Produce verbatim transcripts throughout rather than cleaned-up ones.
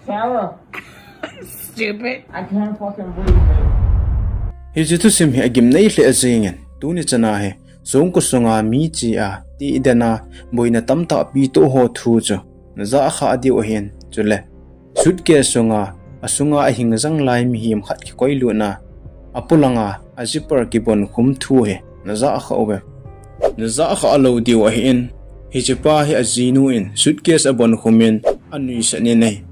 Sarah. Stupid. I can't fucking breathe, babe. Hiche thusim hi agimnei lheh jingin, tuni chana hi songkho sunga mi che a ti den a boina tamtah petoh ho thu chu najah khah diu ahin, chule suitcase sunga, asunga ahing jang lai mihem khat kikoilutna, apolanga a zipper kibonkhum thu hi najah khah uve. Najah khah lou diu ahin, hichepa hi ajinu in suitcase abonkhumin anuisat in ahi.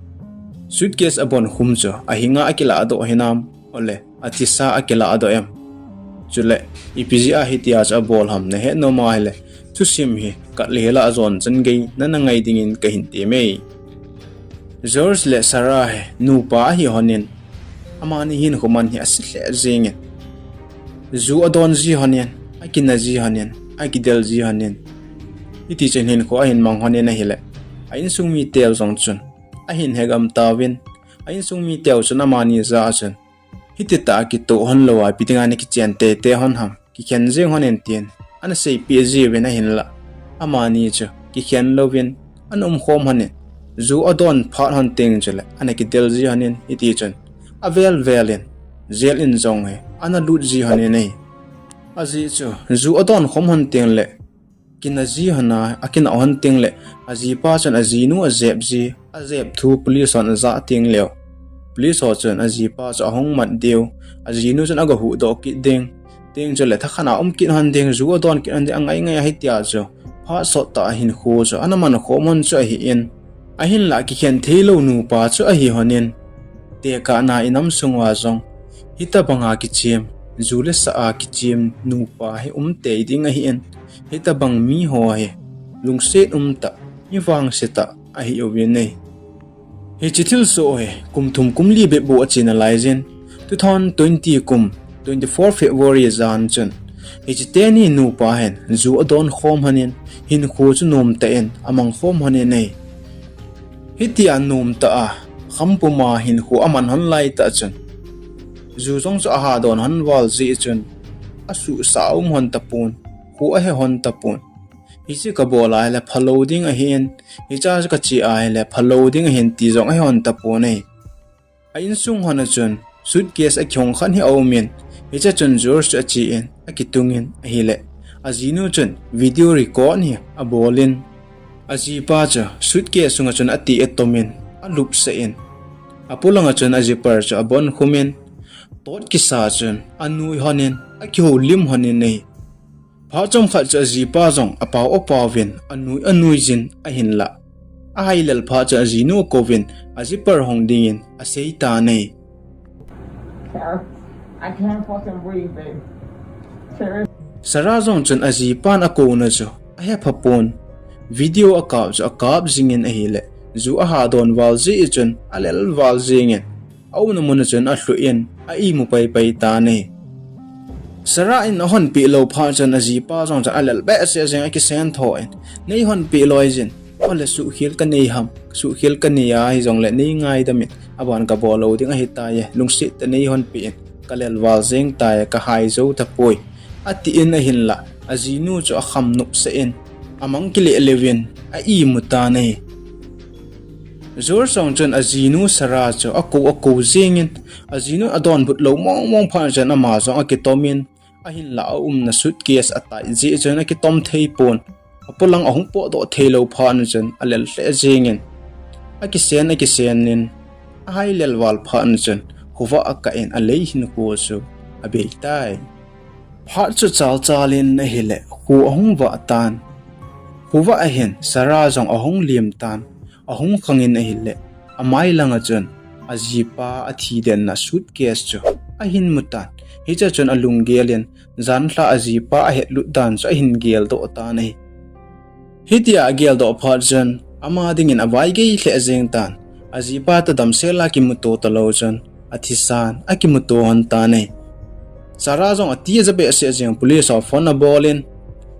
Suitcase abonkhum chu ahinga akilahdoh hinam, ole athisa akilahdoh em? Chule ipi jeh a hitia chu abol ham nahet nom ahile, thusim hi katle hela ajon chan gei nana ngai dingin kahin temme. George le Sarah hi nupa ahi lhonin, amani hinkho man hi ase lheh jengin, ju adon ji lhonin, akina ji lhonin, akidel ji lhonin, hitichun hinkho ahin mang lhonin ahile, a insung miteu jong chun ahin hegam tauvin, a insung miteu chun amani jah a chun, hititah a kitoh lhon louva ipi dinga nakichen teitei lhon ham, kikhen jeng lhonin tin ana seipeh jiuvin ahinla, amani chu kikhen louvin ana umkhom lhonin, ju adon phat lhon teng chule ana kidel ji lhonin, hitichun avel vel in jail in jong hi ana lut ji lhonin ahi. Ajeh chu ju adon khom lhon tengle kina ji lhona, akina lhon tengle ajipa chun ajinu ajep ji, ajep thu police hon ajah tengleu, police ho chun ajipa chu ahung mat diu, ajinu chun aga huhdoh kit ding, teng chule thakhat a um kit lhon ding, ju adon kit lhon ding angai ngai ahi tia chu phat sottah a hinkho chu ana mankhom lhon chu ahin, ahinla kikhen theilou nupa chu ahi lhonin, tekahna inam sunguva jong hitobanga kichem, ju le sah a kichem nupa hi um tei ding ahin, hitobang miho hi lungset umtah, mi vangsetah ahiuvin ahi. Hiche thilsoh hi kum thum kum li bep bou ache nalaijin, two thousand twenty kum twenty-four February jan chun, hiche teni nupa hin ju adon khom lhonin, hinkho chu nomtah in amang khom lhonin ahi. Hitia nomtah a, khampuma hinkho aman lhon laitah chun, ju jong chu aha don lhon val jeh chun, asuhsah a um lhon tapon, kho ahe lhon tapon. Hiche kabol ahile phalou ding ahin, hichea chu kache ahile phalou ding ahin ti jong ahe lhon tapon ahi. A insung hon a chun suitcase akihong khat hi aumin, hichea chun George chu achen akitungin ahile, ajinu chun video record hi abolin, ajipa chu suitcase sunga chun ati atomin, alupsah in, apolanga chun a zipper chu abonkhumin, tot kisa chun anui lhonin, akihoulim lhonin ahi. Phat chomkhat chu ajipa jong apao apaovin, anui anuijin ahinla, ahailel phat chun ajinu akouvin, a zipper hong dingin aseitan ahi. Sarah, I can't fucking breathe, babe. Sarah. Sarah jong chun ajipan akouna chu ahephapon, video akap chu akap jingin ahile, ju aha don val jeh chun alel val jengin, aumna muna chun alhuh in a imu paipai tan ahi. Sarah in ahonpeh lou phat chun ajipa jong chun alel behseh jeng, akisentho in, neihonpeh loijin, ole suhkhel kanei ham, suhkhel kanei a hijongle neingaidamin, aban kabol lou ding ahitai, lungset tah in neihonpeh in, kalel val jeng tai, kahai jou tapoi, atin ahinla, ajinu chu akham nopsah in, amang kileh leuvin a imu tan ahi. George jong chun ajinu Sarah chu akou akou jengin, ajinu adonbut lou mongmong phat chun ama jong akitomin, ahinla aumna suitcase atai jeh chun akitom theipon, apolang ahung potdoh theilou phat chun alel lheh jengin, akisen akisenin, ahailel val phat chun khovah akah in alei hinkho chu abeitai. Phat chu chalchalin ahile kho ahung vah tan. Khovah a hin Sarah jong ahung lim tan, ahung khangin ahile, amai langa chun ajipa athidenna suitcase chu ahin mutan. Hichea chun alunggelin, janlhah ajipa ahetlut dan chu ahin geldoh tan ahi. Hitia ageldoh phat chun ama dingin avaigei lheh jeng tan. Ajipa toh damsela kimuto talou chun athisan akimuto lhon tan ahi. Sarah jong ati aja behseh jeng, police ho phone abolin,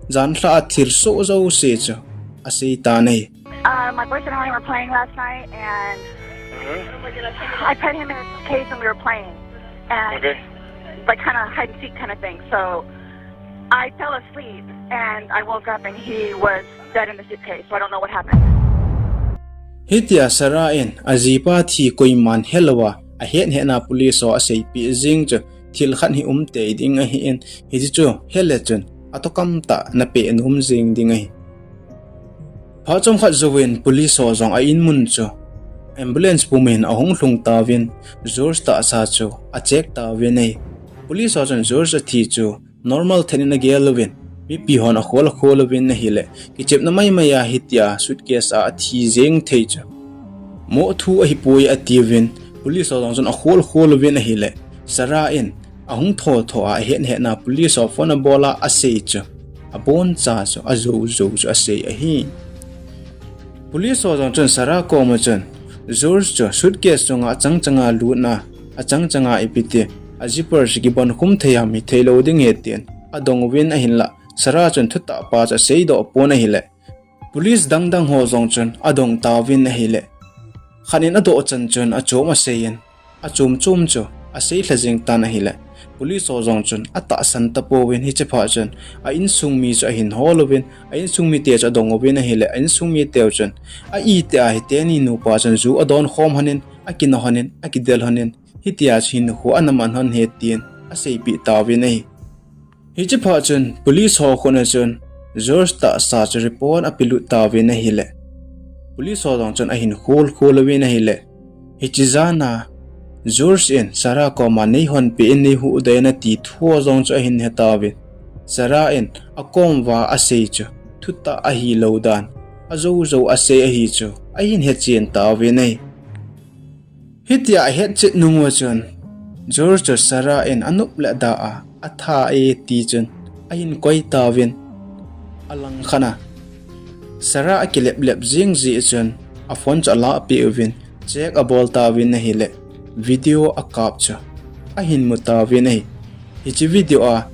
janlhah a thilsoh jouse chu aseitan ahi. Uh, my boyfriend and I were playing last night, and I put him in his case, and we were playing, and like kind of hide and seek kind of thing. So I fell asleep, and I woke up, and he was dead in the suitcase. So I don't know what happened. Hitia Sarah in ajipa thi koiman helouva, ahet hetna police ho aseipeh jing chu thil khat hi um tei ding ahin, hichu hile chun atokam tah na peh nom jing ding ahi. Phat chomkhat jouvin police ho jong a in mun chu ambulance pum in ahung lhung tauvin, George tahsa chu a check tauvin ahi. Police ho chun George athi chu normal thet in agel uvin, mipi hon akhol akhol uvin ahile, kichepna maimai a hitia suitcase a athi jeng thei chu moh thu ahipoi atiuvin, police ho jong chun akhol khol uvin ahile, Sarah in ahung thotho a ahet hetna police ho phone abol a asei chu aboncha chu ajou jou chu asei ahi. Police ho jong chun Sarah koma chun George chu suitcase chunga achang changa lutna, achang changa ipi ti, a zipper chu kibon khum thei ham, hitheilou ding ahi tin adong uvin ahinla, Sarah chun thutah pa chu aseidoh pon ahile, police dangdang ho jong chun adong tauvin ahile, khat in adoh chan chun achom aseiyin, achom chom chu asei lha jeng tan ahile, police ho jong chun atahsan tapouvin, hiche phat chun a insung mi chu ahin hol uvin, a insung mite chu adong uvin ahile, a insung miteu chun a iti a hiteni nupa chun ju adon khom lhonin, akino lhonin, akidel lhonin, hitia chu hinkho ana man lhon ahi tin aseipeh tauvin ahi. Hiche phat chun police ho khut a chun George tahsa chu report apelut tauvin ahile, police ho jong chun ahin khol khol uvin ahile, hiche jana George in Sarah koma neihonpeh in, neihuhdoh in ati thu ho jong chu ahin he tauvin, Sarah in akom uva asei chu thutah ahilou dan ajou jou asei ahi chu ahin hechen tauvin ahi. Hitia ahetchet nung uva chun George chu Sarah in anop le ada a atha e ti chun ahin koi tauvin, alangkhat a Sarah akilep lep jeng jeh chun aphone chu alahpeh uvin, check abol tauvin ahile, video akap chu ahin mu tauvin ahi. Hiche video a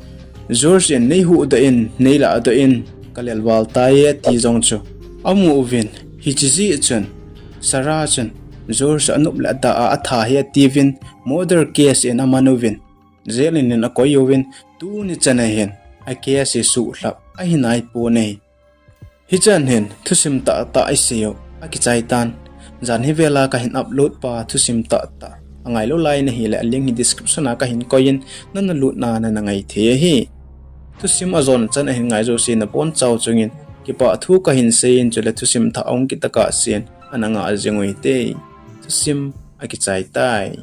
George in neihuhdoh in, neilahdoh in, kalelval tai e ati jong chu amu uvin, hiche jeh chun Sarah chun George anop le ada a atha ahi atiuvin, murder case in aman uvin, jail in in akoi uvin, tuni chan a hin a case hi suhlhap ahi naipon ahi. Hichan hin thusim tahtah isei u akichai tan. Jan hi vela kahin upload pa thusim tahtah angailou lai nahile, a link hi description a kahin koiyin, nana lutna nana ngai thei ahi. Thusim ajona chan ahin ngai jouse nabonchau chungin kipah thu kahin seiyin, chule thusim thah ahung kit tokah sen ana ngah jing u hite. Thusim akichai tai.